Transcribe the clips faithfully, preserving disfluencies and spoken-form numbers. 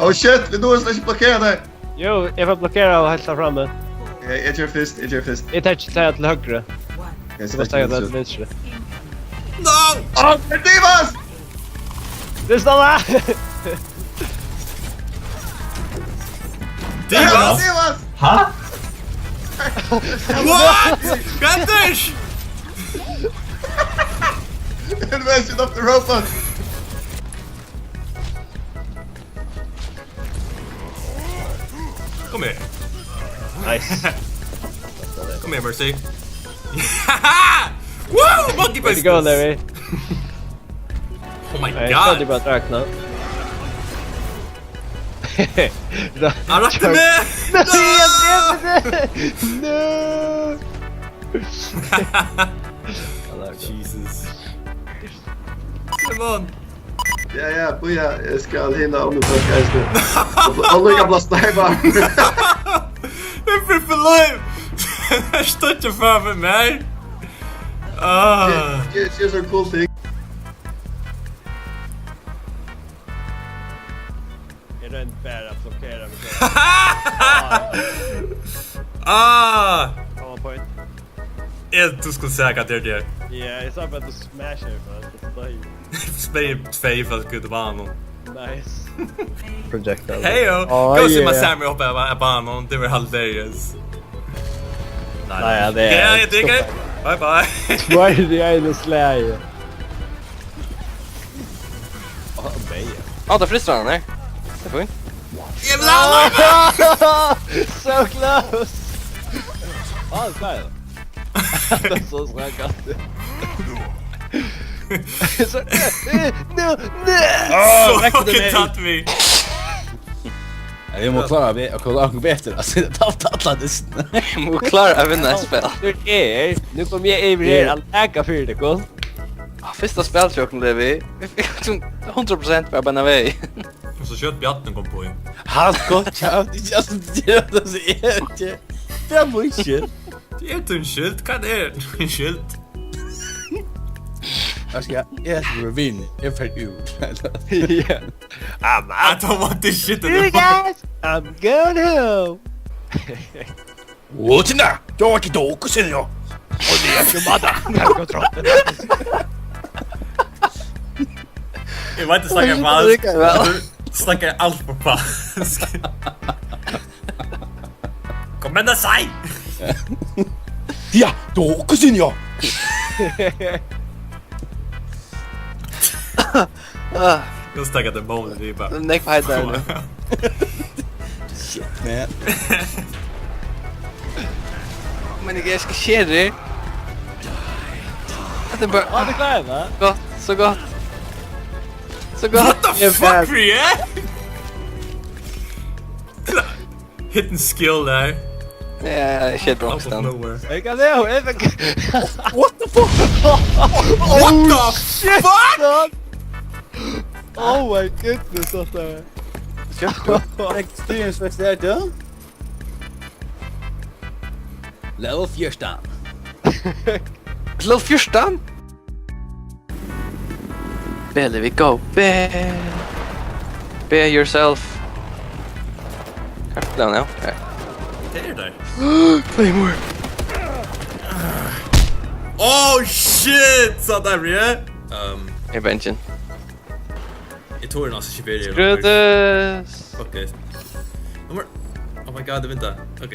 Oh shit, vit náa slett ikki blokkera tær. Jú, eg fái blokkera og heilt frammi. Ok, eg geri fyrst, eg geri fyrst. Eg taki tær til høgru. Ok, so má taka tær til vinstru. No! Oh, tað er Divas! Tað er Stella! Divas! Divas! Ha? What? Hvat er tað? Invasion of the Robots! Kom her. Nice. Kom her, Mercy. Woo! Monkey business! Way to go, Levi. Oh my god. Hey, sorry about that, no. I rocked the man! No! No! Jesus. Come on. Ja, ja, bíða, eg skal hina onnur fólk eisini. Og, og líka blasta heima. Eg fekk for lív. Eg stóð ikki framfyri mær. Ah. Ger, ger, ger so cool ting. Eg royndi bara at blokkera meg sjálv. Ah! Come on, point. Eg, tú skuldi sæð hvat tað er. Ja, eg sá bara at tú smashaði, man. Tað er so deiligt. Smeyg tvey fólk út av banan. Nice. Projectile. Hey, yo. Oh, go see my yeah. Sammy up at, at banan. Tað var hilarious. Nei, ja, tað er... Ja, eg drikker. Bye, bye. Tveir í einum slagi. Á, tað freistar hann her. Tað er fínt. Eg vil hava lív! So close! Á, tað er... Tað er so svakalt. So, eh, no, no! Á, so fucking tatt meg. Ja, vit mugu klára at vi-, at klára okkum betur, altso, tað er alt, alla dystin. Vit mugu klára at vinna eitt spæl. Nú er, nú komi eg yvir her, yeah. At laka fyri tykkum. Á, fyrsta spæl hjá okkum, Levi. Vit, vit, hundrað prosent bara beinanvegin. Og so skjótt Bjarni kom uppí. Hann kom, ja, tað er ikki, altso, tað er, tað er ikki. Tað er mín skyld. Tað er tín skyld. Hvat er tín skyld? Eg skal, eg skal vinna. Eg fer út. Ja. I'm out. I don't want this shit anymore. You guys, I'm going home. What in the? Yo, what you do? Kusin yo. What the actual mother? Eg veit, tú snakkar falskt. Oj, det kan være. Du snakkar alt for falskt. Kom igjen, da, sei! Ja, du, kusin yo. Ah. Nú snakkar tú málið, við bara. Nógv heitari nú. Shit, man. Men eg skal skera. Tað er bara... Á, tað klárar eg, hva? Gott, so gott. So gott. What the fuck, Brian? Hidden skill har. Ja, shit, out of nowhere. Eg kann leva, eg fekk... What the fuck? What the fuck? Oh my goodness, what the... Experience fekk eg har, ja. Level fjúrtan. Level fjúrtan? Bear, Levi, go. Bear. Bear yourself. Hvar er hann, ja? Her. Tað er tað. Claymore. Oh shit! So that, yeah. Um. Hey, Benjen. Eg tori næstan ikki vera her longur. Skrøðis. Fuck this. Nummar... Oh my god, eg vinti. Ok.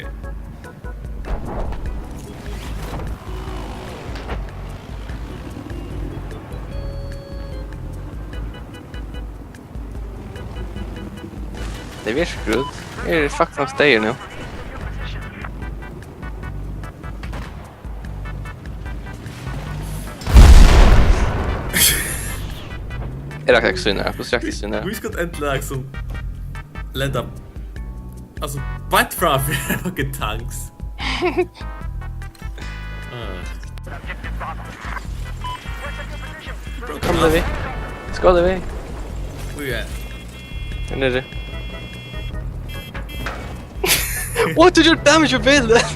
Tað er skrøðis. Eg eri fucking á steyr nú. Er tað ikki synd, ja? Hvussu er tað ikki synd, ja? Vit skulu endiliga, liksom, lenda, altso, beint framfyri okkum tanks. Ah. Kom, Levi. Skál, Levi. Oj, ja. Her niðri. What did your damage avail then?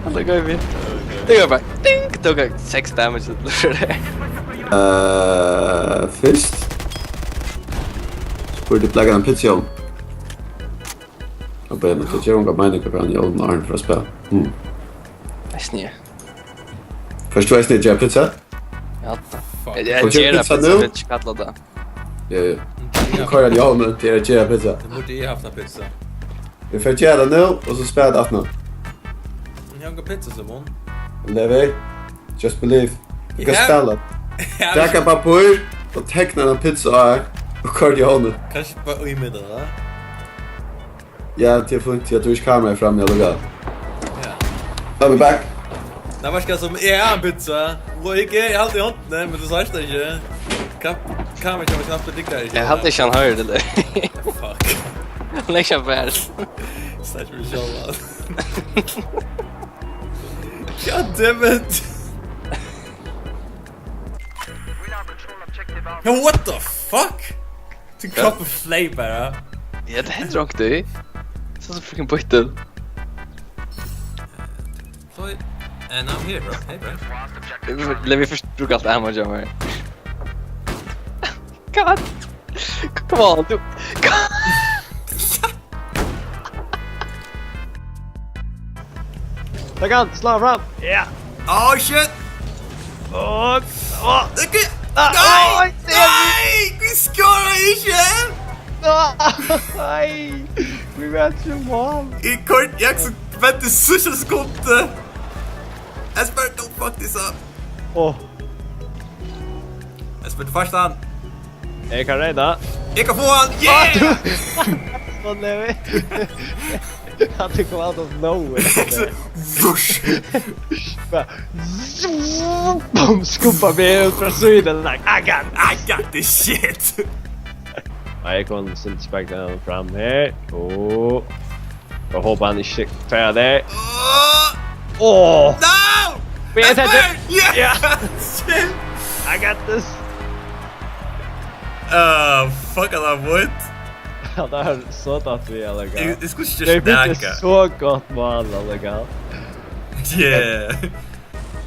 Hann tók av meg. Tað var bara ding, tók av seks damage. Eh, fyrst. Burde blaka ein pizza í ovn. Og bara, men tað ger onga meining at brúka hann í ovnin áðrenn tú fert at spæla. Hmm. Eisini eg. Fert tú eisini at gera pizza? Ja. Fuck. Eg, eg Fert tú at gera gera pizza pizza, nú? Vit kalla tað. Ja, ja. Tú koyrir hann í ovnin, tað er at gera pizza. Tú burdi eg havt ein pizza. Eg fer at gera tað nú, og so spæla tað aftaná. Eg havi onga pizza, Simon. Levi, just believe. Tú kanst Ja. spæla. Ja, Taka pappír og tekna eina pizza á, og koyr í ovnin. Kanst bara ímynda tær tað? Ja, tað er fínt, ja, tú hevur ikki kamera frammi, allíkavæl. Ja. I'll be back. Nei, veitst tú hvat, sum eg havi ein pizza. Og eg, eg haldi í hondini, men tú sært tað ikki. Ka-, kamera kemur ikki aftur, diggar ikki. Eg haldi ikki, hann hoyrir tað. Fuck. Hann er ikki her. Sært meg sjálv, man. God damn it. No, what the fuck? Tú Hvat? Kroppur fleyg bara. Ja, tað hendir onkuntíð. So, so freaking býttin. Fine. And I'm here, bro. Hey, bro. Lat meg fyrst brúka alt ammo hjá mær. God. Come on, tú. Tak hann, slá hann fram. Ja. Oh, shit. Og, og, Ikke. Ah, Nei! Oi, det er Nei! Vi skårer ikke! Nei! We were too long. I kort, jeg så vent det sytten sekunder. Espen, don't fuck this up. Åh. Espen, du først han. Jeg kan redde. Jeg kan få han! Yeah! Sånn er vi. At det kom out of nowhere. Vush! Bara, boom, skubba meg ut fra siden, like, I got, I got this shit. Nei, jeg kom simpelthen fram her. Og, og håper han ikke feirer det. Åh! Åh! No! Men jeg tenkte Espen! Yeah! Ja. Shit! I got this. Uh, fuck, han har vunnið. Ja, det er så tatt vi, eller hva? Jeg, jeg skulle ikke Det er virkelig snakke. Så godt mål, eller hva? Yeah.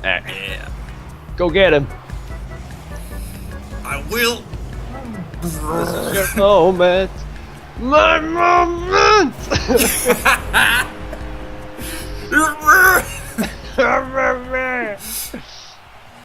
Eh. Yeah. Go get him. I will. This is your moment. My moment!